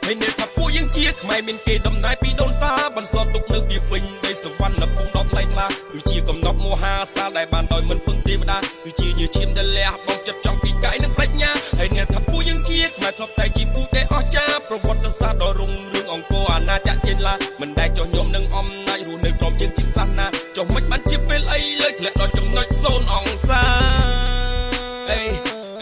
ហើយអ្នកថាពួកយើងជាខ្មែរមានគេដំណើរពីដូនតាបន្សល់ទុកនៅពីពេញដីសវណ្ណភូមិដ៏ថ្លៃថ្លាគឺជាកំណប់មហាសាលដែលបានដោយមិនពឹងទេវតាគឺជាញើឈាមដែលលះបង់ចិត្តចង់ពីកាយនិងប្រាជ្ញាហើយអ្នកថាពួកយើងជាខ្មែរធ្លាប់តែជាពូជដែលអស្ចារ្យប្រវត្តិសាស្ត្រដ៏រុងរឿងអង្គរអាណាចក្រចេនឡាមិនដែលចោះញោមនឹងអំណាចរស់នៅក្រោមជើងជាសាសនាចុះមិនបានជាពេលអីលើធ្លាក់ដល់ចំណុច0អង្សាអេ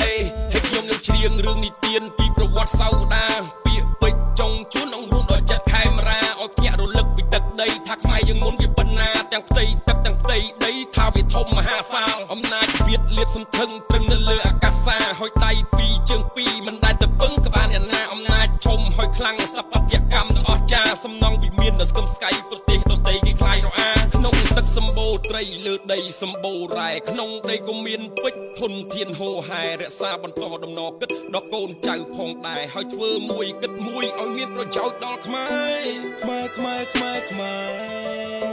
អេហើយខ្ញុំនឹងច្រៀងរឿងនិទានពីប្រវត្តិសៅដាពាក្យពេចន៍ចុងជួនអង្រួមដល់ចិត្តខេមរាឲ្យភ្ញាក់រលឹកពីទឹកដីថាខ្មែរយើងមុនវាប៉ុណ្ណាទាំងផ្ទៃទឹកទាំងផ្ទៃដីថាវាធំមហាសាលអំណាចវៀតលៀតសំថឹងត្រឹងនៅលើអាកាសាហើយដៃពីរជើងពីរមិនដែលទៅពឹងក្បាលអ្នកណាអំណាចធំហើយខ្លាំងស្ដាប់អត្យកម្មដ៏អស្ចារ្យសំណងវិមានដ៏ស្គមស្កៃប្រទេសដទៃគេខ្លាយរអាក្នុងទឹកសម្បូរត្រីលើដីសម្បូររ៉ែក្នុងដីក៏មានពេជ្រធនធានហូហែរក្សាបន្តដំណរគិតដល់កូនចៅផងដែរហើយធ្វើមួយគិតមួយឲ្យមានប្រយោជន៍ដល់ខ្មែរខ្មែរខ្មែរខ្មែរខ្មែរ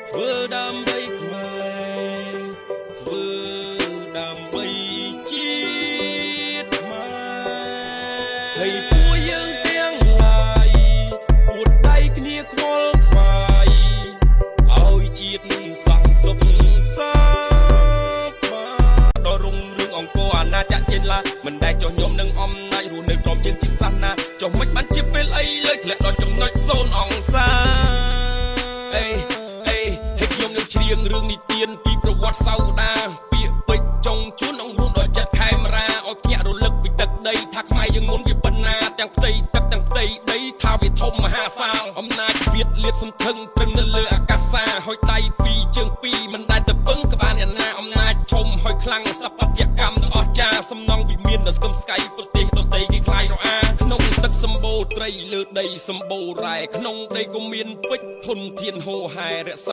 ធ្វើដើម្បីខ្មែរធ្វើដើម្បីជាតិខ្មែរហើយពួកយើងទាំងឡាយពួតដៃគ្នាខ្វល់ខ្វាយឲ្យជាតិសង្សុខសាបានដល់រុងរឿងអង្គរអាណាចក្រចេនឡាមិនដែលចោះញោមនឹងអំណាចរស់នៅក្រោមជើងជាសាសនាចុះមិនបានជាពេលអីលើធ្លាក់ដល់ចំណុច0អង្សាអេអេហើយខ្ញុំនឹងច្រៀងរឿងនិទានពីប្រវត្តិសៅដាពាក្យពេចន៍ចុងជួនអង្រួមដល់ចិត្តខេមរាឲ្យភ្ញាក់រលឹកពីទឹកដីថាខ្មែរយើងមុនវាប៉ុណ្ណាទាំងផ្ទៃទឹកទាំងផ្ទៃដីថាវាធំមហាសាលអំណាចវៀតលៀតសំថឹងត្រឹងនៅលើអាកាសាហើយដៃពីរជើងពីរមិនដែលទៅពឹងក្បាលអ្នកណាអំណាចធំហើយខ្លាំងស្ដាប់អត្យកម្មដ៏អស្ចារ្យសំណងវិមានដ៏ស្គមស្កៃប្រទេសដទៃគេខ្លាយរអាក្នុងទឹកសម្បូរត្រីលើដីសម្បូររ៉ែក្នុងដីក៏មានពេជ្រធនធានហូហែរក្សា